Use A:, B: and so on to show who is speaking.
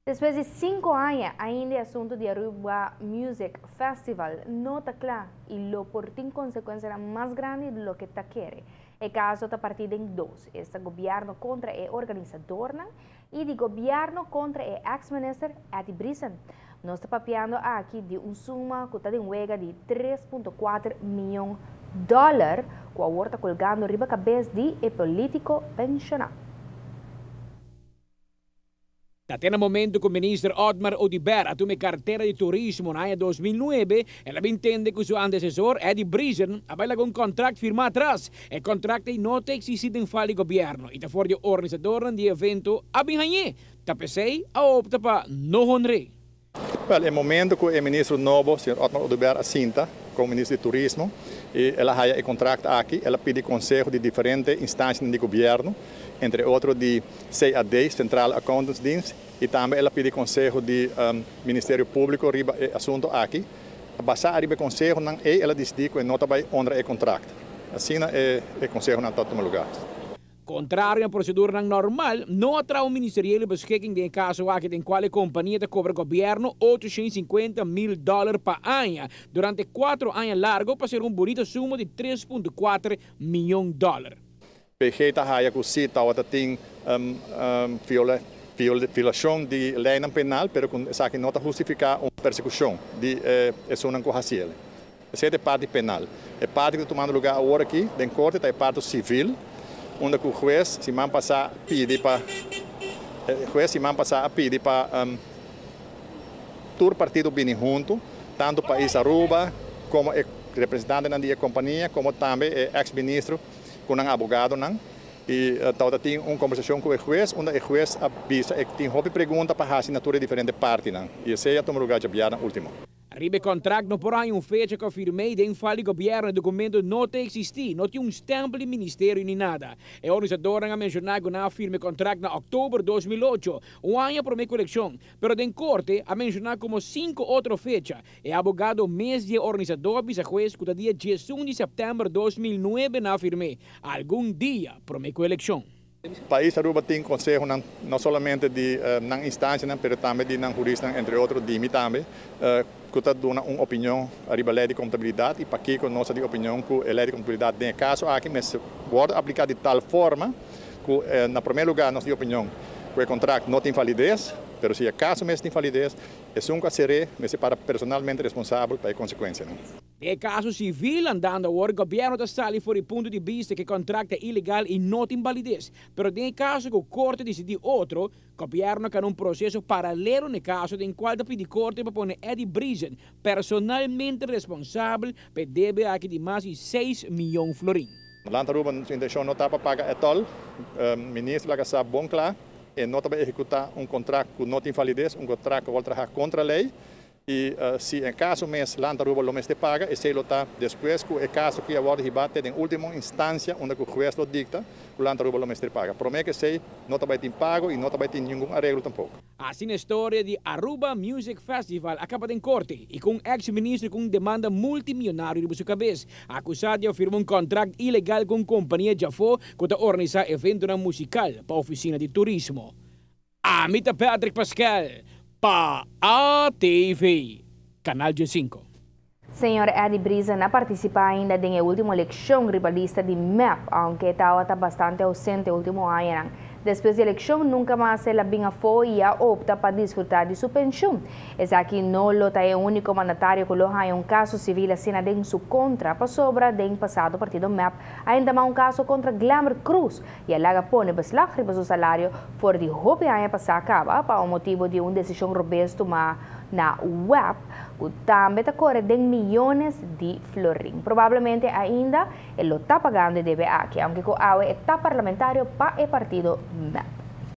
A: Despues di 5 aña, ainda e asunto di Aruba Music Festival no ta cla y lo por tin consecuencia mas grandi di loke ta kere. E caso ta parti den dos. Esta gobierno contra e organisador y di gobierno contra e ex-minister Eddie Briesen. Nos ta papiando aki di un suma cu ta den wega di 3.4 miyon dollar, cu awor ta colgando riba cabes di e politico pensiona.
B: Ta na momento cu minister Otmar Oduber a tuma cartera di turismo na aña 2009, el a entende cu su antecesor, Eddie Briesen, a bay un contract firma atras. E contract no ta existi den file di gobierno y ta for di organisador di evento a bin hañ'e. Ta p'esey a opta pa no honr'e.
C: Well, e momento cu e minister nobo, señor Otmar Oduber, a sinta como minister di turismo, y el a haya e contract aki, el a pidi conseho di diferente instancia di gobierno, entre otro di CAD, Centrale Accountantsdienst, y tambe el a pidi conseho di Ministerio Publico riba e asunto aki. Basa riba conseho nan y el a dicidi cu no ta bay honra e contract. Asina e conseho nan ta tuma lugar.
B: Contrario na procedura normal, no a traha un ministeriële beschikking den caso aki den cual e compania ta cobra gobierno 850 mil dollar pa aña durante 4 aña largo pa ser un bunita suma di 3.4 miyon dollar.
C: PG ta haya cu si tabatin violacion di ley penal, pero cu esaki no ta hustifica un persecucion di esunnan cu a haci'e. Esey ta e parti penal. E parti cu ta tumando lugar awor aki, den corte, ta e parti civil, unda cu hues siman pasa a pidi pa hues siman pasa a pidi pa tur partido bini hunto, tanto pais Aruba como e representante di compania, como tambe e ex-minister cu nan abogadonan. Y tin un combersacion cu e hues, unda e hues a bisa cu tin hopi pregunta pa haci na tur diferente partinan. Y esey a tuma lugar diabierna ultimo.
B: Riba contract no por haya un fecha cu firma den file di gobierno, e documento no ta existi, no tin un stempel di ministerio ni nada. E organisador a menciona cu nan a firma contract na october 2008, un aña prome cu eleccion, pero den corte a menciona como cinco otro fecha. E abogado mes di organisador a bisa hues cu dia 11 di september 2009 nan a firm'e, algun dia prome cu eleccion.
C: Pais Aruba tin conseho no solamente di nan instancia, pero tambe di nan hurista, entre otro di mi tambe, cu ta duna un opinion riba ley di contabilidad y pakico nos di opinion cu e ley di contabilidad den e caso aki mester wordo aplica di tal forma cu na prome lugar nos di opinion cu e contract no tin validez, pero si e caso mes tin validez, esun cu a ser'e mester para personalmente responsabel pa e consecuencia.
B: E caso civil andando awor, gobierno ta sali for di punto di bista cu e contract ta ilegal y no tin validez. Pero den caso cu corte dicidi otro, gobierno tin un proceso paralelo den caso den cual ta pidi corte pa pone Eddie Briesen personalmente responsabel pa e debe aki di mas di 6 miyon florin.
C: Land Aruba su intencion no ta pa paga at all. Minister a laga sa bon cla e no ta ehecuta un contract cu no tin validez, un contract cu ta traha contra ley. Y si en caso mes Land Aruba lo mester paga, esey lo ta despues cu e caso cu awor hiba te den ultimo instancia, unda cu hues lo dicta, cu Land Aruba lo mester paga. Prome cu esey no ta bay tin pago y no ta bay tin ningun areglo tampoco.
B: Asina e historia di Aruba Music Festival a caba den corte y cu un ex-minister cu un demanda multimillonario riba su cabes, acusa di firma un contract ilegal cu compania Jafo cu ta organisa evento musical pa oficina di turismo. Ami ta Patrick Pascal, pa ATV, Canal G5.
A: Señor Eddie Briesen a participa ainda den ultimo eleccion riba lista di MEP, aunke tabata bastante ausente ultimo aña. Despues di eleccion, nunca mas el a bin afo y a opta pa disfruta di su pensioen. Esaki no lo ta e unico mandatario cu lo haya un caso civil asina den su contra, pasobra den pasado partido MEP ainda un caso contra Glenbert Croes y a laga pone beslag riba su salario for di hopi aña pasa caba pa motibo di un decision robes tuma na WEB, cu tambe ta core den miyones di florin. Probablemente ainda e lo ta pagando e debe aki, aunke cu awe e ta parlamentario pa e partido MEP.